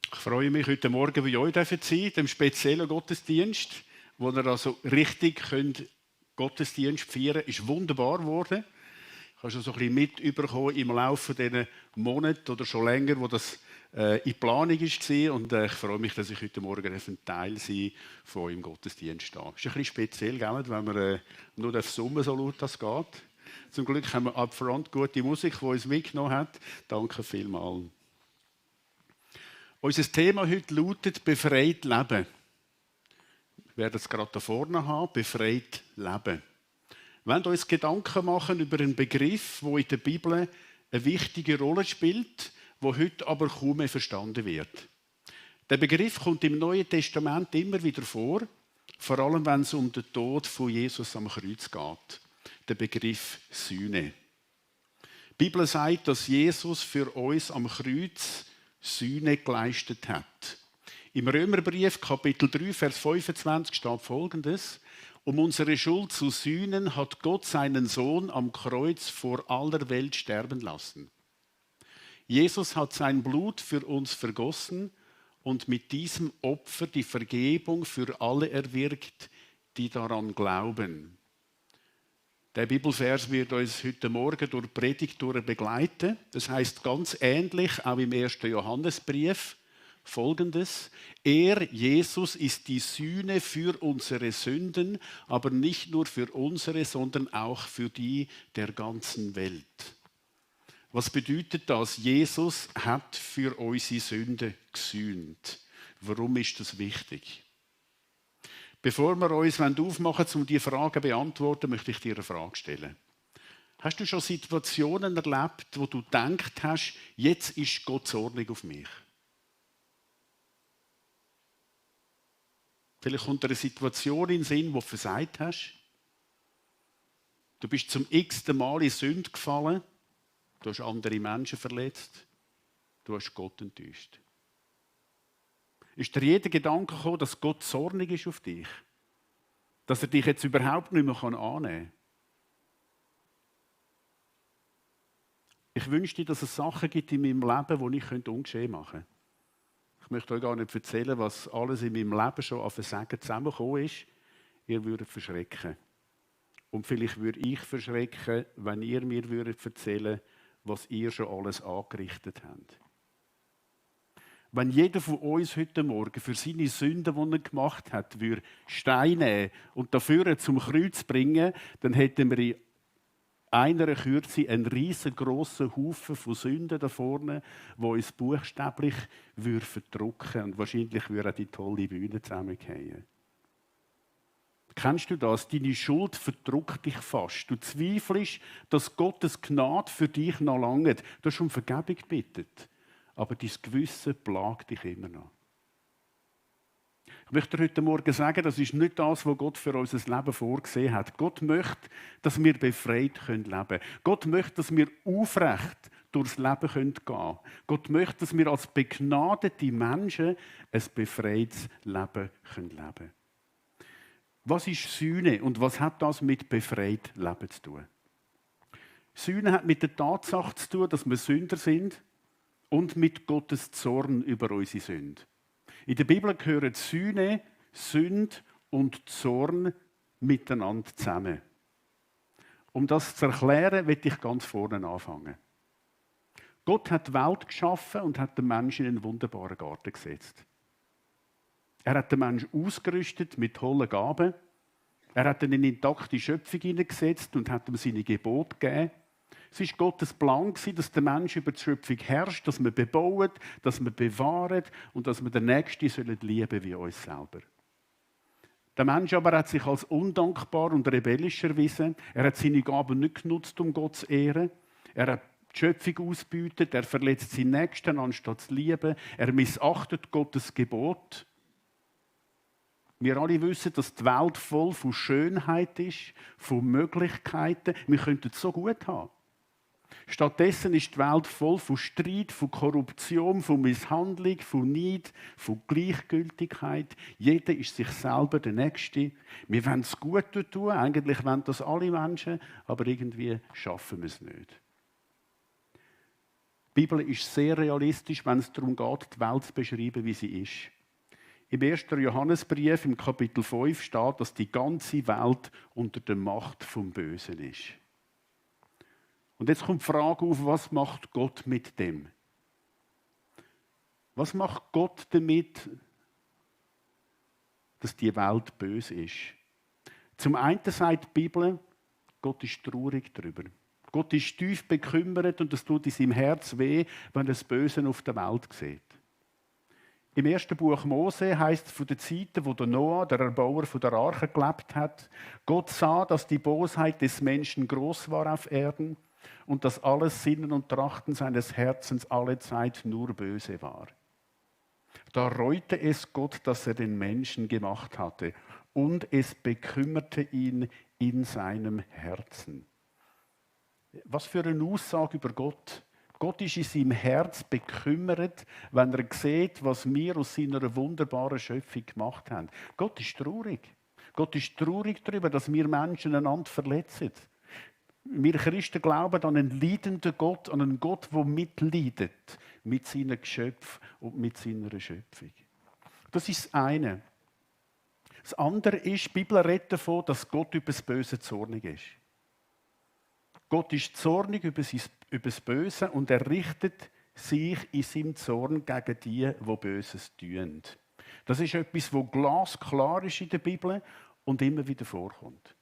Ich freue mich, heute Morgen bei euch sein zu dem speziellen Gottesdienst, wo ihr also richtig Gottesdienst feiern könnt. Ist wunderbar geworden. Ich habe schon so ein bisschen mitbekommen im Laufe dieser Monate oder schon länger, wo das in Planung war. Und ich freue mich, dass ich heute Morgen ein Teil sein von eurem Gottesdienst da. Ist ein bisschen speziell, gell, wenn man nur summen so laut das geht. Zum Glück haben wir upfront gute Musik, die uns mitgenommen hat. Danke vielmals. Unser Thema heute lautet «Befreit leben». Wir werden es gerade da vorne haben, «Befreit leben». Wir wollen uns Gedanken machen über einen Begriff, der in der Bibel eine wichtige Rolle spielt, der heute aber kaum mehr verstanden wird. Der Begriff kommt im Neuen Testament immer wieder vor allem wenn es um den Tod von Jesus am Kreuz geht. Der Begriff Sühne. Die Bibel sagt, dass Jesus für uns am Kreuz Sühne geleistet hat. Im Römerbrief, Kapitel 3, Vers 25 steht Folgendes: Um unsere Schuld zu sühnen, hat Gott seinen Sohn am Kreuz vor aller Welt sterben lassen. Jesus hat sein Blut für uns vergossen und mit diesem Opfer die Vergebung für alle erwirkt, die daran glauben. Der Bibelvers wird uns heute Morgen durch die Predigt begleiten. Das heißt ganz ähnlich, auch im 1. Johannesbrief, Folgendes: Er, Jesus, ist die Sühne für unsere Sünden, aber nicht nur für unsere, sondern auch für die der ganzen Welt. Was bedeutet das? Jesus hat für unsere Sünde gesühnt. Warum ist das wichtig? Bevor wir uns aufmachen, um diese Frage zu beantworten, möchte ich dir eine Frage stellen. Hast du schon Situationen erlebt, wo du gedacht hast, jetzt ist Gott zornig auf mich? Vielleicht kommt dir eine Situation in den Sinn, wo du versagt hast. Du bist zum x-ten Mal in Sünde gefallen. Du hast andere Menschen verletzt. Du hast Gott enttäuscht. Ist dir jeder Gedanke gekommen, dass Gott zornig ist auf dich? Dass er dich jetzt überhaupt nicht mehr annehmen kann? Ich wünschte, dass es Sachen gibt in meinem Leben, die ich ungeschehen machen könnte. Ich möchte euch gar nicht erzählen, was alles in meinem Leben schon an Versagen zusammengekommen ist. Ihr würdet verschrecken. Und vielleicht würde ich verschrecken, wenn ihr mir erzählen würdet, was ihr schon alles angerichtet habt. Wenn jeder von uns heute Morgen für seine Sünden, die er gemacht hat, würde Steine nehmen und dafür zum Kreuz bringen, dann hätten wir in einer Kürze einen riesengroßen Haufen von Sünden da vorne, die uns buchstäblich verdrücken würden. Und wahrscheinlich würde auch die tolle Bühne zusammenfallen. Kennst du das? Deine Schuld verdrückt dich fast. Du zweifelst, dass Gottes Gnade für dich noch lange. Du hast um Vergebung gebeten. Aber dein Gewissen plagt dich immer noch. Ich möchte dir heute Morgen sagen, das ist nicht das, was Gott für unser Leben vorgesehen hat. Gott möchte, dass wir befreit leben können. Gott möchte, dass wir aufrecht durchs Leben gehen können. Gott möchte, dass wir als begnadete Menschen ein befreites Leben leben können. Was ist Sühne und was hat das mit befreit Leben zu tun? Sühne hat mit der Tatsache zu tun, dass wir Sünder sind und mit Gottes Zorn über unsere Sünde. In der Bibel gehören Sühne, Sünde und Zorn miteinander zusammen. Um das zu erklären, will ich ganz vorne anfangen. Gott hat die Welt geschaffen und hat den Menschen in einen wunderbaren Garten gesetzt. Er hat den Menschen ausgerüstet mit tollen Gaben. Er hat ihn in eine intakte Schöpfung hineingesetzt und hat ihm seine Gebote gegeben. Es war Gottes Plan, dass der Mensch über die Schöpfung herrscht, dass wir bebauen, dass wir bewahren und dass wir den Nächsten lieben wie uns selber. Der Mensch aber hat sich als undankbar und rebellisch erwiesen. Er hat seine Gaben nicht genutzt, um Gott zu ehren. Er hat die Schöpfung ausgebeutet, er verletzt seinen Nächsten, anstatt zu lieben. Er missachtet Gottes Gebot. Wir alle wissen, dass die Welt voll von Schönheit ist, von Möglichkeiten. Wir könnten es so gut haben. Stattdessen ist die Welt voll von Streit, von Korruption, von Misshandlung, von Neid, von Gleichgültigkeit. Jeder ist sich selber der Nächste. Wir wollen es gut tun, eigentlich wollen das alle Menschen, aber irgendwie schaffen wir es nicht. Die Bibel ist sehr realistisch, wenn es darum geht, die Welt zu beschreiben, wie sie ist. Im 1. Johannesbrief, im Kapitel 5, steht, dass die ganze Welt unter der Macht vom Bösen ist. Und jetzt kommt die Frage auf, was macht Gott mit dem? Was macht Gott damit, dass die Welt böse ist? Zum einen sagt die Bibel, Gott ist traurig darüber. Gott ist tief bekümmert und es tut in seinem Herz weh, wenn er das Böse auf der Welt sieht. Im 1. Buch Mose heißt es von den Zeiten, wo der Noah, der Erbauer von der Arche, gelebt hat, Gott sah, dass die Bosheit des Menschen groß war auf Erden und dass alles Sinnen und Trachten seines Herzens allezeit nur böse war. Da reute es Gott, dass er den Menschen gemacht hatte, und es bekümmerte ihn in seinem Herzen. Was für eine Aussage über Gott. Gott ist in seinem Herz bekümmert, wenn er sieht, was wir aus seiner wunderbaren Schöpfung gemacht haben. Gott ist traurig. Gott ist traurig darüber, dass wir Menschen einander verletzen. Wir Christen glauben an einen leidenden Gott, an einen Gott, der mitleidet mit seinen Geschöpfen und mit seiner Schöpfung. Das ist das eine. Das andere ist, die Bibel redet davon, dass Gott über das Böse zornig ist. Gott ist zornig über das Böse und er richtet sich in seinem Zorn gegen die Böses tun. Das ist etwas, das glasklar ist in der Bibel und immer wieder vorkommt.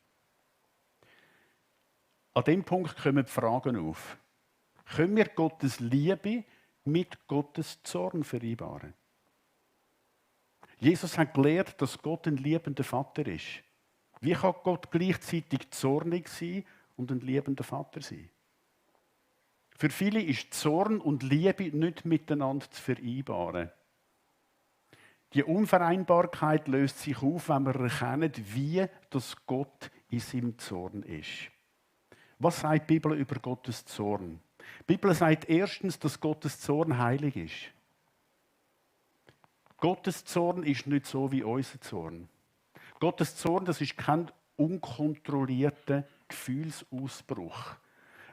An diesem Punkt kommen die Fragen auf. Können wir Gottes Liebe mit Gottes Zorn vereinbaren? Jesus hat gelehrt, dass Gott ein liebender Vater ist. Wie kann Gott gleichzeitig zornig sein und ein liebender Vater sein? Für viele ist Zorn und Liebe nicht miteinander zu vereinbaren. Die Unvereinbarkeit löst sich auf, wenn wir erkennen, wie das Gott in seinem Zorn ist. Was sagt die Bibel über Gottes Zorn? Die Bibel sagt erstens, dass Gottes Zorn heilig ist. Gottes Zorn ist nicht so wie unser Zorn. Gottes Zorn, das ist kein unkontrollierter Gefühlsausbruch.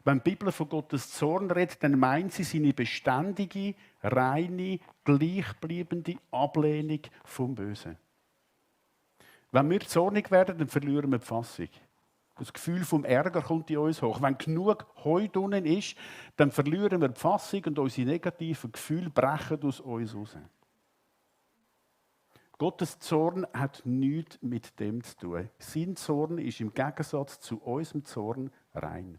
Wenn die Bibel von Gottes Zorn redet, dann meint sie seine beständige, reine, gleichbleibende Ablehnung vom Bösen. Wenn wir zornig werden, dann verlieren wir die Fassung. Das Gefühl vom Ärger kommt in uns hoch. Wenn genug Heu drinnen ist, dann verlieren wir die Fassung und unsere negativen Gefühle brechen aus uns raus. Gottes Zorn hat nichts mit dem zu tun. Sein Zorn ist im Gegensatz zu unserem Zorn rein.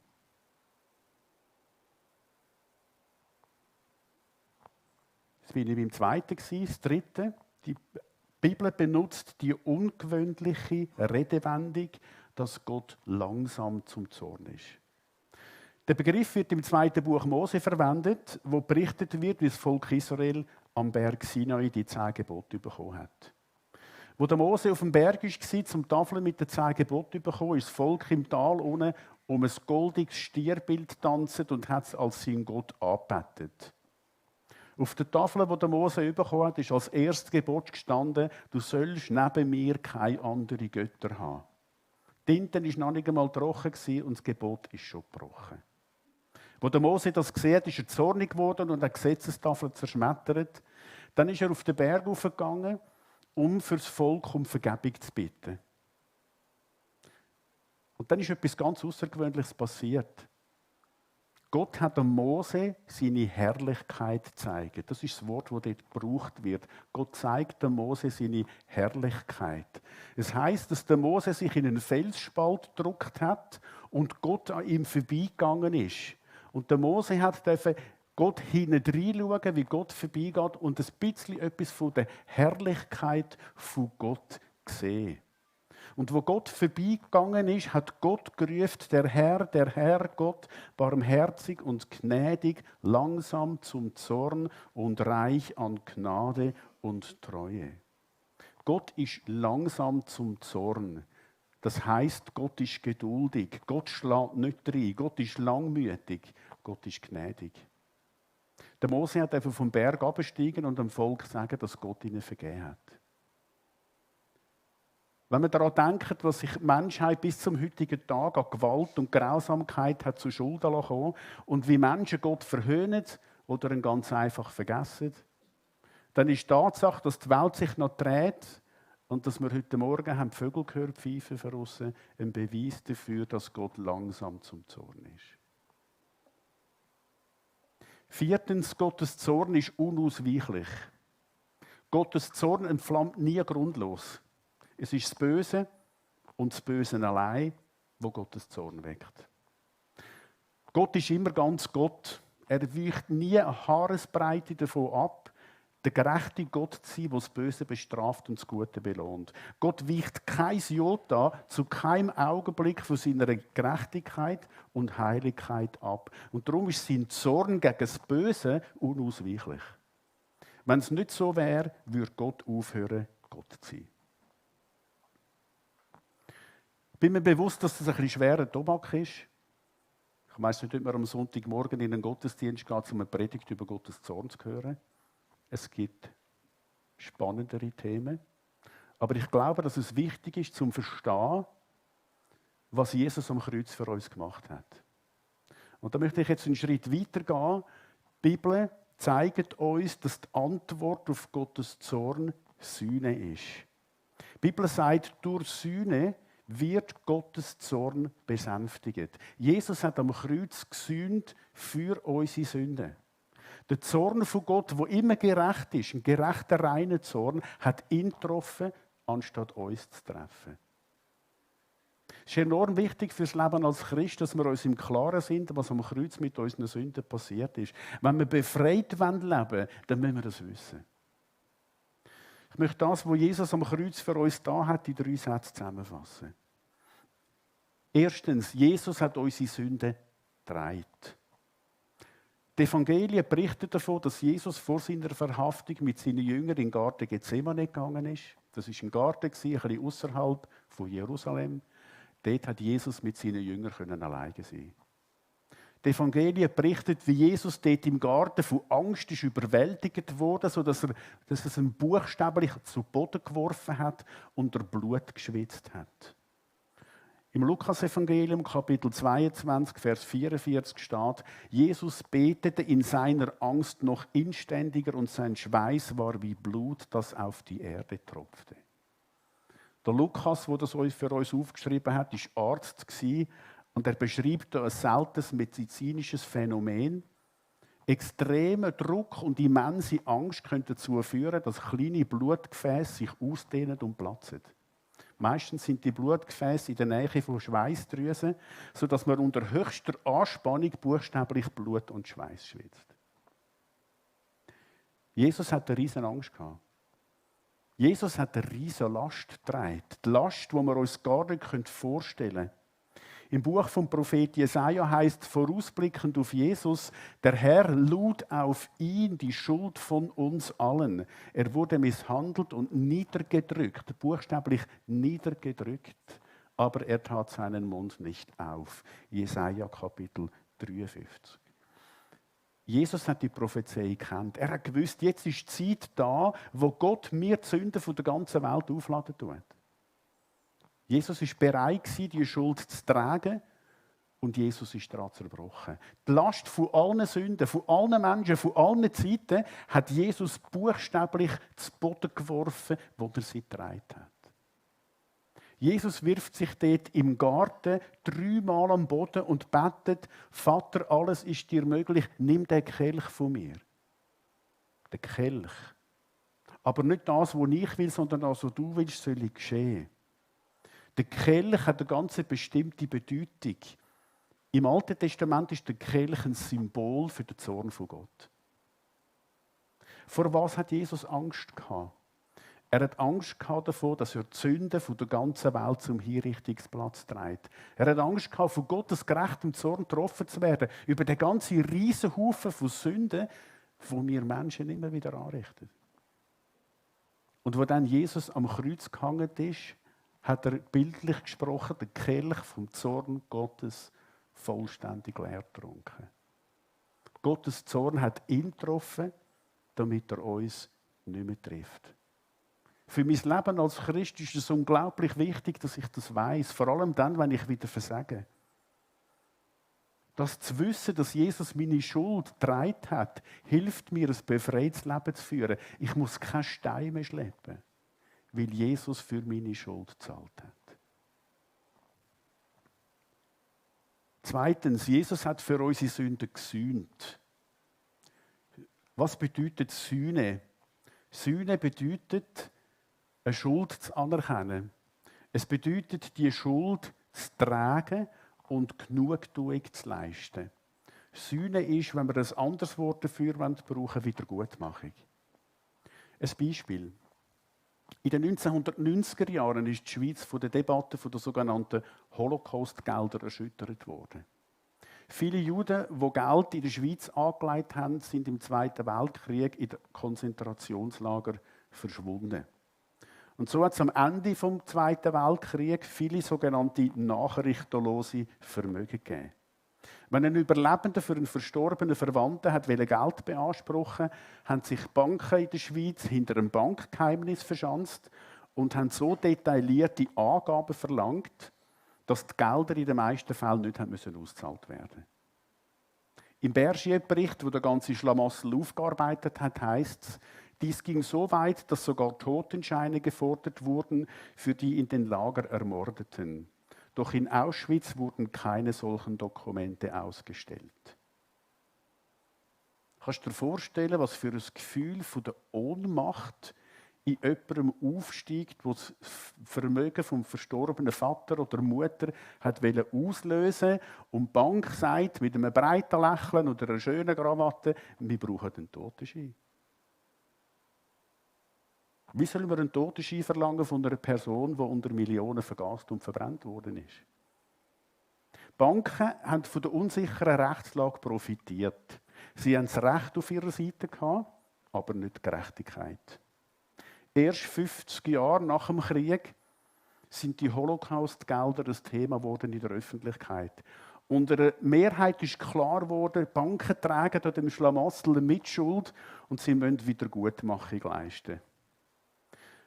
Das war beim zweiten. Das dritte. Die Bibel benutzt die ungewöhnliche Redewendung, dass Gott langsam zum Zorn ist. Der Begriff wird im 2. Buch Mose verwendet, wo berichtet wird, wie das Volk Israel am Berg Sinai die 10 Gebote bekommen hat. Wo der Mose auf dem Berg war, zum Tafeln mit den 10 Geboten bekommen, ist das Volk im Tal unten um ein goldiges Stierbild getanzt und hat es als sein Gott angebetet. Auf der Tafel, die der Mose bekommen hat, ist als erstes Gebot gestanden: Du sollst neben mir keine anderen Götter haben. Die Tinte war noch nicht einmal trocken und das Gebot ist schon gebrochen. Als der Mose das gesehen hat, ist er zornig geworden und hat die Gesetzestafel zerschmettert. Dann ist er auf den Berg hochgegangen, um für das Volk um Vergebung zu bitten. Und dann ist etwas ganz Außergewöhnliches passiert. Gott hat dem Mose seine Herrlichkeit gezeigt. Das ist das Wort, das dort gebraucht wird. Gott zeigt dem Mose seine Herrlichkeit. Es heißt, dass der Mose sich in einen Felsspalt gedrückt hat und Gott an ihm vorbeigegangen ist. Und der Mose durfte Gott hineinschauen, wie Gott vorbeigeht und ein bisschen etwas von der Herrlichkeit von Gott sehen. Und wo Gott vorbeigegangen ist, hat Gott gerufen, der Herr Gott, barmherzig und gnädig, langsam zum Zorn und reich an Gnade und Treue. Gott ist langsam zum Zorn. Das heißt, Gott ist geduldig. Gott schlägt nicht rein. Gott ist langmütig. Gott ist gnädig. Der Mose hat einfach vom Berg absteigen und dem Volk sagen, dass Gott ihnen vergeben hat. Wenn man daran denkt, was sich die Menschheit bis zum heutigen Tag an Gewalt und Grausamkeit hat zu Schulden lassen und wie Menschen Gott verhöhnen oder ihn ganz einfach vergessen, dann ist die Tatsache, dass die Welt sich noch dreht und dass wir heute Morgen haben die Vögel gehört, pfeifen von aussen, ein Beweis dafür, dass Gott langsam zum Zorn ist. Viertens, Gottes Zorn ist unausweichlich. Gottes Zorn entflammt nie grundlos. Es ist das Böse und das Böse allein, wo Gottes Zorn weckt. Gott ist immer ganz Gott. Er weicht nie eine Haaresbreite davon ab, der gerechte Gott zu sein, der das Böse bestraft und das Gute belohnt. Gott weicht kein Jota zu keinem Augenblick von seiner Gerechtigkeit und Heiligkeit ab. Und darum ist sein Zorn gegen das Böse unausweichlich. Wenn es nicht so wäre, würde Gott aufhören, Gott zu sein. Ich bin mir bewusst, dass das ein bisschen schwerer Tobak ist. Ich weiss nicht, ob man am Sonntagmorgen in einen Gottesdienst geht, um eine Predigt über Gottes Zorn zu hören. Es gibt spannendere Themen. Aber ich glaube, dass es wichtig ist, zum Verstehen, was Jesus am Kreuz für uns gemacht hat. Und da möchte ich jetzt einen Schritt weiter gehen. Die Bibel zeigt uns, dass die Antwort auf Gottes Zorn Sühne ist. Die Bibel sagt, durch Sühne wird Gottes Zorn besänftigt. Jesus hat am Kreuz gesühnt für unsere Sünden. Der Zorn von Gott, der immer gerecht ist, ein gerechter, reiner Zorn, hat ihn getroffen, anstatt uns zu treffen. Es ist enorm wichtig für das Leben als Christ, dass wir uns im Klaren sind, was am Kreuz mit unseren Sünden passiert ist. Wenn wir befreit leben wollen, dann müssen wir das wissen. Ich möchte das, was Jesus am Kreuz für uns da hat, in 3 Sätze zusammenfassen. Erstens, Jesus hat unsere Sünden getragen. Die Evangelien berichten davon, dass Jesus vor seiner Verhaftung mit seinen Jüngern in den Garten Gethsemane gegangen ist. Das war ein Garten, ein bisschen außerhalb von Jerusalem. Dort hat Jesus mit seinen Jüngern alleine sein. Die Evangelien berichten, wie Jesus dort im Garten von Angst ist überwältigt wurde, sodass er ihn buchstäblich zu Boden geworfen hat und der Blut geschwitzt hat. Im Lukas-Evangelium, Kapitel 22, Vers 44 steht, Jesus betete in seiner Angst noch inständiger und sein Schweiß war wie Blut, das auf die Erde tropfte. Der Lukas, der das für uns aufgeschrieben hat, war Arzt und er beschreibt ein seltenes medizinisches Phänomen. Extremer Druck und immense Angst können dazu führen, dass kleine Blutgefäße sich ausdehnen und platzen. Meistens sind die Blutgefäße in der Nähe von Schweißdrüsen, sodass man unter höchster Anspannung buchstäblich Blut und Schweiß schwitzt. Jesus hat eine riesen Angst gehabt. Jesus hat eine riesen Last getragen. Die Last, die wir uns gar nicht vorstellen können. Im Buch vom Prophet Jesaja heißt vorausblickend auf Jesus: Der Herr lud auf ihn die Schuld von uns allen. Er wurde misshandelt und niedergedrückt, buchstäblich niedergedrückt, aber er tat seinen Mund nicht auf. Jesaja Kapitel 53. Jesus hat die Prophezeiung gekannt. Er hat gewusst, jetzt ist die Zeit da, wo Gott mir die Sünden von der ganzen Welt aufladen tut. Jesus war bereit, die Schuld zu tragen, und Jesus ist daran zerbrochen. Die Last von allen Sünden, von allen Menschen, von allen Zeiten hat Jesus buchstäblich zu Boden geworfen, wo er sie getragen hat. Jesus wirft sich dort im Garten 3-mal am Boden und betet: Vater, alles ist dir möglich, nimm den Kelch von mir. Den Kelch. Aber nicht das, was ich will, sondern das, was du willst, soll geschehen. Der Kelch hat eine ganz bestimmte Bedeutung. Im Alten Testament ist der Kelch ein Symbol für den Zorn von Gott. Vor was hat Jesus Angst gehabt? Er hat Angst gehabt davor, dass er die Sünden von der ganzen Welt zum Hinrichtungsplatz trägt. Er hat Angst gehabt, von Gottes gerechtem Zorn getroffen zu werden, über den ganzen riesen Haufen von Sünden, die wir Menschen immer wieder anrichten. Und wo dann Jesus am Kreuz gehangen ist, hat er bildlich gesprochen, den Kelch vom Zorn Gottes vollständig leer getrunken. Gottes Zorn hat ihn getroffen, damit er uns nicht mehr trifft. Für mein Leben als Christ ist es unglaublich wichtig, dass ich das weiss. Vor allem dann, wenn ich wieder versage. Das zu wissen, dass Jesus meine Schuld getragen hat, hilft mir, ein befreites Leben zu führen. Ich muss keine Steine mehr schleppen, weil Jesus für meine Schuld gezahlt hat. Zweitens, Jesus hat für unsere Sünden gesühnt. Was bedeutet Sühne? Sühne bedeutet, eine Schuld zu anerkennen. Es bedeutet, die Schuld zu tragen und Genugtuung zu leisten. Sühne ist, wenn wir ein anderes Wort dafür brauchen, Wiedergutmachung. Ein Beispiel. In den 1990er Jahren ist die Schweiz von der Debatte der sogenannten Holocaust-Gelder erschüttert worden. Viele Juden, die Geld in der Schweiz angelegt haben, sind im Zweiten Weltkrieg in den Konzentrationslagern verschwunden. Und so hat es am Ende des Zweiten Weltkriegs viele sogenannte nachrichtenlose Vermögen gegeben. Wenn ein Überlebender für einen verstorbenen Verwandten Geld beanspruchen wollte, haben sich Banken in der Schweiz hinter einem Bankgeheimnis verschanzt und haben so detaillierte Angaben verlangt, dass die Gelder in den meisten Fällen nicht ausgezahlt werden mussten. Im Bergier-Bericht, der ganze Schlamassel aufgearbeitet hat, heisst es, dies ging so weit, dass sogar Totenscheine gefordert wurden für die in den Lagern Ermordeten. Doch in Auschwitz wurden keine solchen Dokumente ausgestellt. Kannst du dir vorstellen, was für ein Gefühl von der Ohnmacht in jemandem aufsteigt, der das Vermögen vom verstorbenen Vater oder Mutter auslösen wollte und die Bank sagt mit einem breiten Lächeln oder einer schönen Krawatte, wir brauchen einen Totenschein. Wie sollen wir einen Totenschein verlangen von einer Person, die unter Millionen vergast und verbrannt worden ist? Banken haben von der unsicheren Rechtslage profitiert. Sie haben das Recht auf ihrer Seite gehabt, aber nicht die Gerechtigkeit. Erst 50 Jahre nach dem Krieg sind die Holocaust-Gelder ein Thema geworden in der Öffentlichkeit. Unter der Mehrheit ist klar geworden, Banken tragen an dem Schlamassel eine Mitschuld und sie müssen Wiedergutmachung leisten.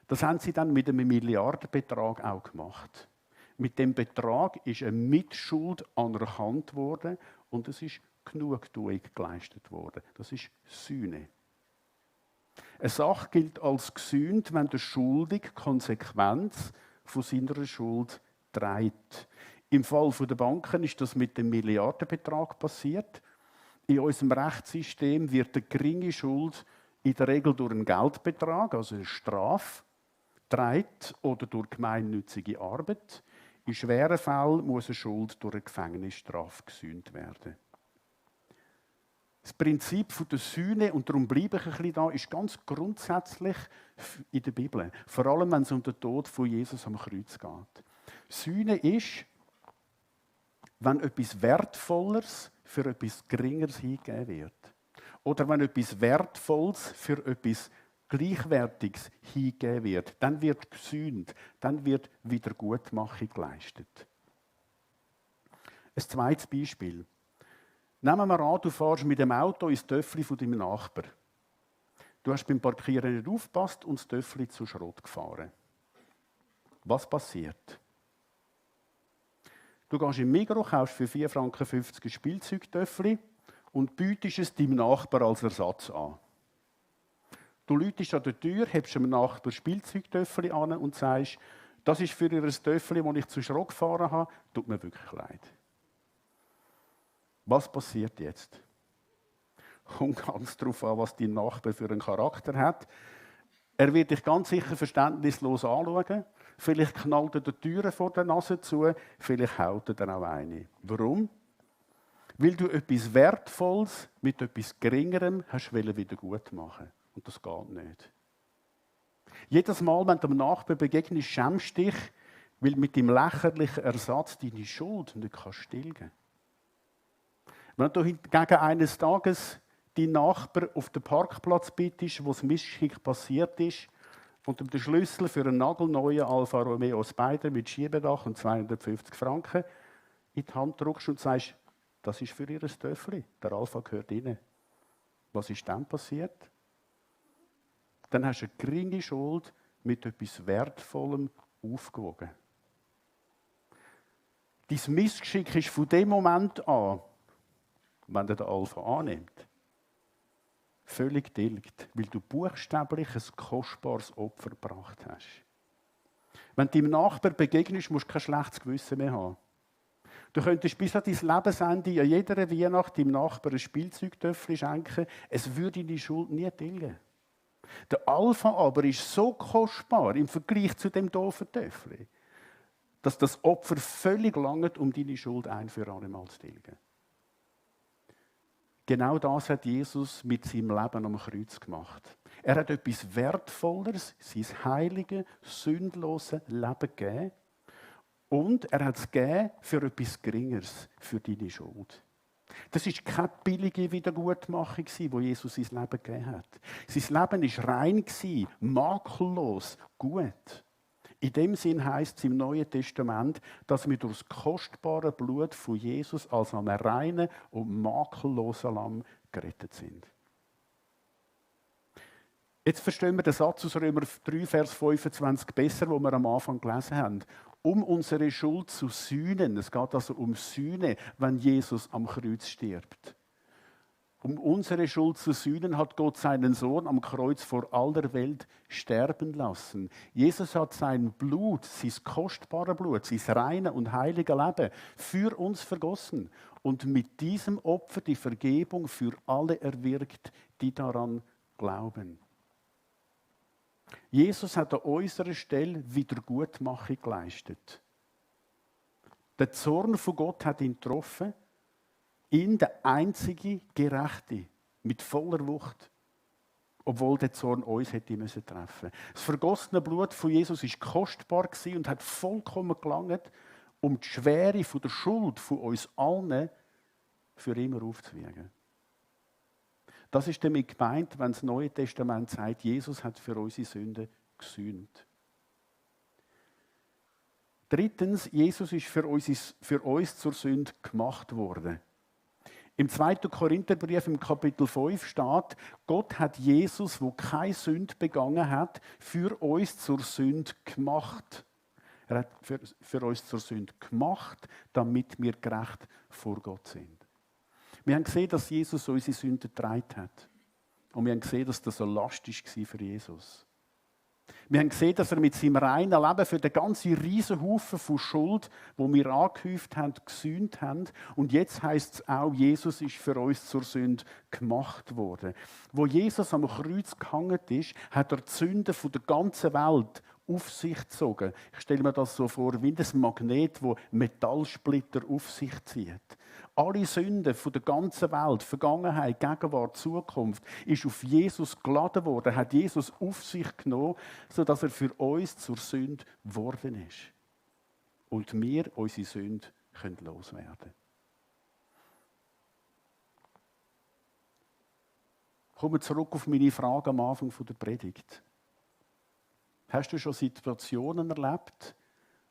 Das haben sie dann mit einem Milliardenbetrag auch gemacht. Mit dem Betrag ist eine Mitschuld anerkannt worden und es ist Genugtuung geleistet worden. Das ist Sühne. Eine Sache gilt als gesühnt, wenn der Schuldige Konsequenz von seiner Schuld trägt. Im Fall der Banken ist das mit dem Milliardenbetrag passiert. In unserem Rechtssystem wird eine geringe Schuld in der Regel durch einen Geldbetrag, also eine Strafe, trägt oder durch gemeinnützige Arbeit. In schweren Fällen muss eine Schuld durch eine Gefängnisstrafe gesühnt werden. Das Prinzip der Sühne, und darum bleibe ich ein bisschen da, ist ganz grundsätzlich in der Bibel. Vor allem, wenn es um den Tod von Jesus am Kreuz geht. Sühne ist, wenn etwas Wertvolleres für etwas Geringeres hingegeben wird. Oder wenn etwas Wertvolles für etwas Gleichwertiges hingegeben wird, dann wird gesühnt, dann wird Wiedergutmachung geleistet. Ein zweites Beispiel. Nehmen wir an, du fährst mit dem Auto ins Töffli von deinem Nachbar. Du hast beim Parkieren nicht aufgepasst und das Töffli zu Schrott gefahren. Was passiert? Du gehst im Migros, kaufst für 4,50 Franken ein Spielzeugtöffli und bietest es deinem Nachbar als Ersatz an. Du läutest an der Tür, hebst dem Nachbar Spielzeugtöffli an und sagst, das ist für ihr Töffli, das ich zu Schrott gefahren habe, tut mir wirklich leid. Was passiert jetzt? Kommt ganz darauf an, was dein Nachbar für einen Charakter hat. Er wird dich ganz sicher verständnislos anschauen. Vielleicht knallt er die Türen vor der Nase zu, vielleicht haut er dann auch eine. Warum? Weil du etwas Wertvolles mit etwas Geringerem hast wieder gut machen. Und das geht nicht. Jedes Mal, wenn du dem Nachbar begegnest, schämst du dich, weil mit dem lächerlichen Ersatz deine Schuld nicht stillen kannst. Wenn du hingegen eines Tages deinen Nachbar auf den Parkplatz bittest, wo das Missgeschick passiert ist, und ihm den Schlüssel für einen nagelneuen Alfa Romeo Spider mit Schiebedach und 250 Franken in die Hand drückst und sagst, das ist für ihr Töffli, der Alfa gehört ihnen. Was ist dann passiert? Dann hast du eine geringe Schuld mit etwas Wertvollem aufgewogen. Dein Missgeschick ist von dem Moment an wenn er den Alpha annimmt. Völlig tilgt, weil du buchstäblich ein kostbares Opfer gebracht hast. Wenn du deinem Nachbar begegnest, musst du kein schlechtes Gewissen mehr haben. Du könntest bis an dein Lebensende an jeder Weihnacht deinem Nachbarn ein Spielzeugtöffel schenken. Es würde deine Schuld nie tilgen. Der Alpha aber ist so kostbar im Vergleich zu dem doofen Töffel, dass das Opfer völlig langt, um deine Schuld ein für alle Mal zu tilgen. Genau das hat Jesus mit seinem Leben am Kreuz gemacht. Er hat etwas Wertvolleres, sein heiliges, sündloses Leben gegeben. Und er hat es gegeben für etwas Geringeres, für deine Schuld. Das war keine billige Wiedergutmachung, die Jesus sein Leben gegeben hat. Sein Leben war rein, makellos, gut. In dem Sinn heisst es im Neuen Testament, dass wir durch das kostbare Blut von Jesus als einem reinen und makellosen Lamm gerettet sind. Jetzt verstehen wir den Satz aus Römer 3, Vers 25 besser, den wir am Anfang gelesen haben. Um unsere Schuld zu sühnen, es geht also um Sühne, wenn Jesus am Kreuz stirbt. Um unsere Schuld zu sühnen, hat Gott seinen Sohn am Kreuz vor aller Welt sterben lassen. Jesus hat sein Blut, sein kostbares Blut, sein reine und heilige Leben für uns vergossen und mit diesem Opfer die Vergebung für alle erwirkt, die daran glauben. Jesus hat an unserer Stelle Wiedergutmachung geleistet. Der Zorn von Gott hat ihn getroffen, ihn, der einzige Gerechte, mit voller Wucht, obwohl der Zorn uns hätte müssen treffen. Das vergossene Blut von Jesus ist kostbar und hat vollkommen gelangt, um die Schwere von der Schuld von uns allen für immer aufzuwiegen. Das ist damit gemeint, wenn das Neue Testament sagt, Jesus hat für unsere Sünden gesühnt. Drittens, Jesus ist für uns zur Sünde gemacht worden. Im 2. Korintherbrief im Kapitel 5 steht, Gott hat Jesus, der keine Sünde begangen hat, für uns zur Sünde gemacht. Er hat für uns zur Sünde gemacht, damit wir gerecht vor Gott sind. Wir haben gesehen, dass Jesus unsere Sünden getragen hat. Und wir haben gesehen, dass das eine Last war für Jesus. Wir haben gesehen, dass er mit seinem reinen Leben für den ganzen Riesenhaufen von Schuld, wo wir angehäuft haben, gesühnt haben. Und jetzt heisst es auch, Jesus ist für uns zur Sünde gemacht worden. Wo Jesus am Kreuz gehangen ist, hat er die Sünden von der ganzen Welt auf sich gezogen. Ich stelle mir das so vor, wie ein Magnet, wo Metallsplitter auf sich zieht. Alle Sünden von der ganzen Welt, Vergangenheit, Gegenwart, Zukunft, ist auf Jesus geladen worden, hat Jesus auf sich genommen, sodass er für uns zur Sünde geworden ist. Und wir unsere Sünde können loswerden. Kommen wir zurück auf meine Frage am Anfang der Predigt. Hast du schon Situationen erlebt,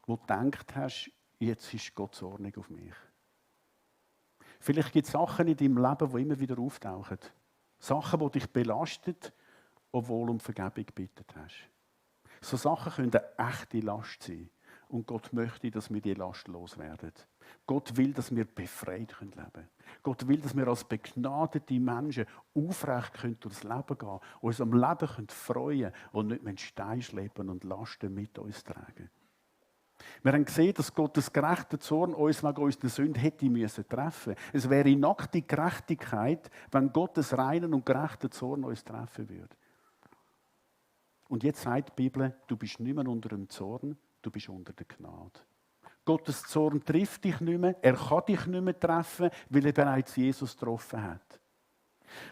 wo du gedacht hast, jetzt ist Gott zornig auf mich? Vielleicht gibt es Sachen in deinem Leben, die immer wieder auftauchen. Sachen, die dich belasten, obwohl du um Vergebung gebeten hast. So Sachen können eine echte Last sein. Und Gott möchte, dass wir diese Last loswerden. Gott will, dass wir befreit leben können. Gott will, dass wir als begnadete Menschen aufrecht durchs Leben gehen, uns am Leben freuen und nicht mit Stein schleppen und Lasten mit uns tragen. Wir haben gesehen, dass Gottes gerechter Zorn uns wegen unserer Sünde hätte treffen müssen. Es wäre nackte Gerechtigkeit, wenn Gottes reinen und gerechten Zorn uns treffen würde. Und jetzt sagt die Bibel, du bist nicht mehr unter dem Zorn, du bist unter der Gnade. Gottes Zorn trifft dich nicht mehr, er kann dich nicht mehr treffen, weil er bereits Jesus getroffen hat.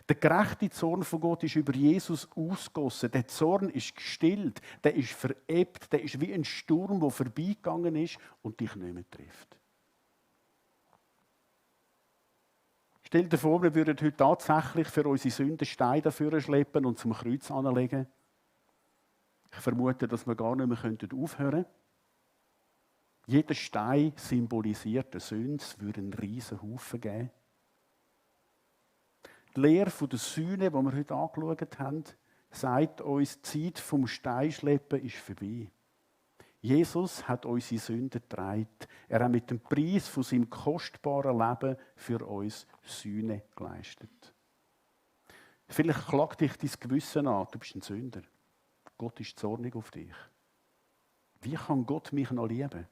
Der gerechte Zorn von Gott ist über Jesus ausgegossen. Der Zorn ist gestillt, der ist verebt, der ist wie ein Sturm, der vorbeigegangen ist und dich nicht mehr trifft. Stell dir vor, wir würden heute tatsächlich für unsere Sünden Steine dafür schleppen und zum Kreuz anlegen. Ich vermute, dass wir gar nicht mehr aufhören könnten. Jeder Stein symbolisiert eine Sünde, es würde einen riesen Haufen geben. Die Lehre der Sühne, die wir heute angeschaut haben, sagt uns, die Zeit vom Steinschleppen ist vorbei. Jesus hat unsere Sünden getragen. Er hat mit dem Preis von seinem kostbaren Leben für uns Sühne geleistet. Vielleicht klagt dich dein Gewissen an, du bist ein Sünder. Gott ist zornig auf dich. Wie kann Gott mich noch lieben?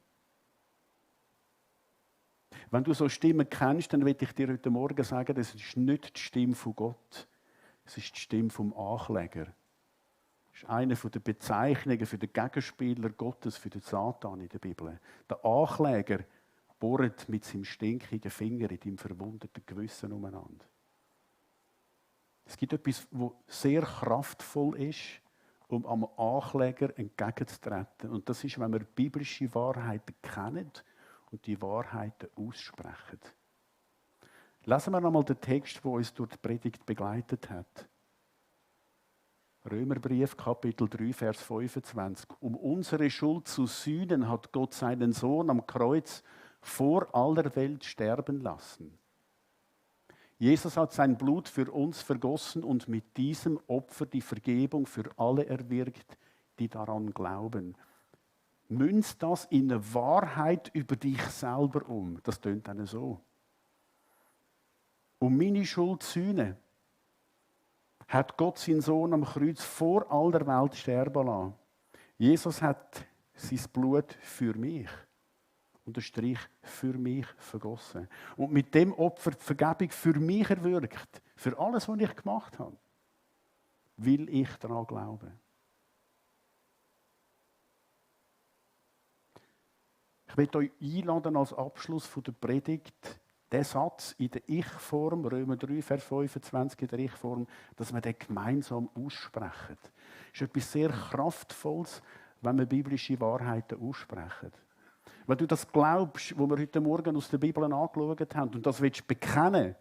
Wenn du so Stimmen kennst, dann will ich dir heute Morgen sagen, das ist nicht die Stimme von Gott. Es ist die Stimme vom Ankläger. Das ist eine der Bezeichnungen für den Gegenspieler Gottes, für den Satan in der Bibel. Der Ankläger bohrt mit seinem stinkigen Finger in deinem verwundeten Gewissen umeinander. Es gibt etwas, das sehr kraftvoll ist, um am Ankläger entgegenzutreten. Und das ist, wenn wir biblische Wahrheiten kennen und die Wahrheiten aussprechen. Lesen wir einmal den Text, der uns durch die Predigt begleitet hat. Römerbrief, Kapitel 3, Vers 25. Um unsere Schuld zu sühnen, hat Gott seinen Sohn am Kreuz vor aller Welt sterben lassen. Jesus hat sein Blut für uns vergossen und mit diesem Opfer die Vergebung für alle erwirkt, die daran glauben. Münz das in eine Wahrheit über dich selber um. Das tönt dann so. Um meine Schuld zu sühnen, hat Gott seinen Sohn am Kreuz vor aller Welt sterben lassen. Jesus hat sein Blut für mich, unterstrich für mich, vergossen. Und mit dem Opfer die Vergebung für mich erwirkt. Für alles, was ich gemacht habe. Will ich daran glauben. Ich möchte euch einladen als Abschluss der Predigt, den Satz in der Ich-Form, Römer 3, Vers 25 in der Ich-Form, dass wir den gemeinsam aussprechen. Das ist etwas sehr Kraftvolles, wenn wir biblische Wahrheiten aussprechen. Wenn du das glaubst, was wir heute Morgen aus der Bibel angeschaut haben, und das willst du bekennen,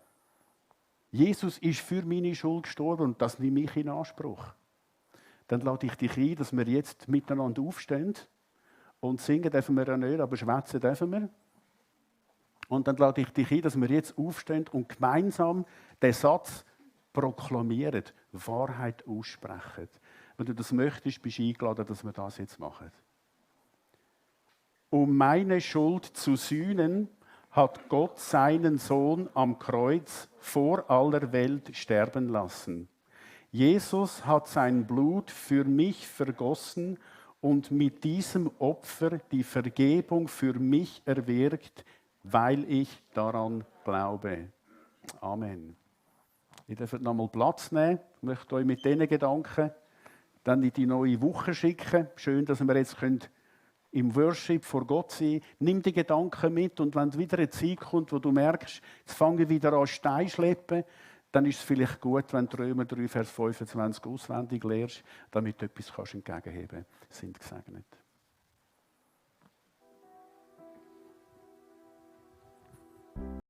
Jesus ist für meine Schuld gestorben und das nehme ich in Anspruch, dann lade ich dich ein, dass wir jetzt miteinander aufstehen. Und singen dürfen wir ja nicht, aber schwätzen dürfen wir. Und dann lade ich dich ein, dass wir jetzt aufstehen und gemeinsam den Satz proklamieren, Wahrheit aussprechen. Wenn du das möchtest, bist du eingeladen, dass wir das jetzt machen. Um meine Schuld zu sühnen, hat Gott seinen Sohn am Kreuz vor aller Welt sterben lassen. Jesus hat sein Blut für mich vergossen und mit diesem Opfer die Vergebung für mich erwirkt, weil ich daran glaube. Amen. Ihr dürft nochmal Platz nehmen. Ich möchte euch mit diesen Gedanken dann in die neue Woche schicken. Schön, dass wir jetzt im Worship vor Gott sein können. Nimm die Gedanken mit und wenn wieder eine Zeit kommt, wo du merkst, jetzt fange ich wieder an Stein schleppen, dann ist es vielleicht gut, wenn du Römer 3, Vers 25 auswendig lernst, damit du etwas entgegenheben kannst. Sind gesegnet.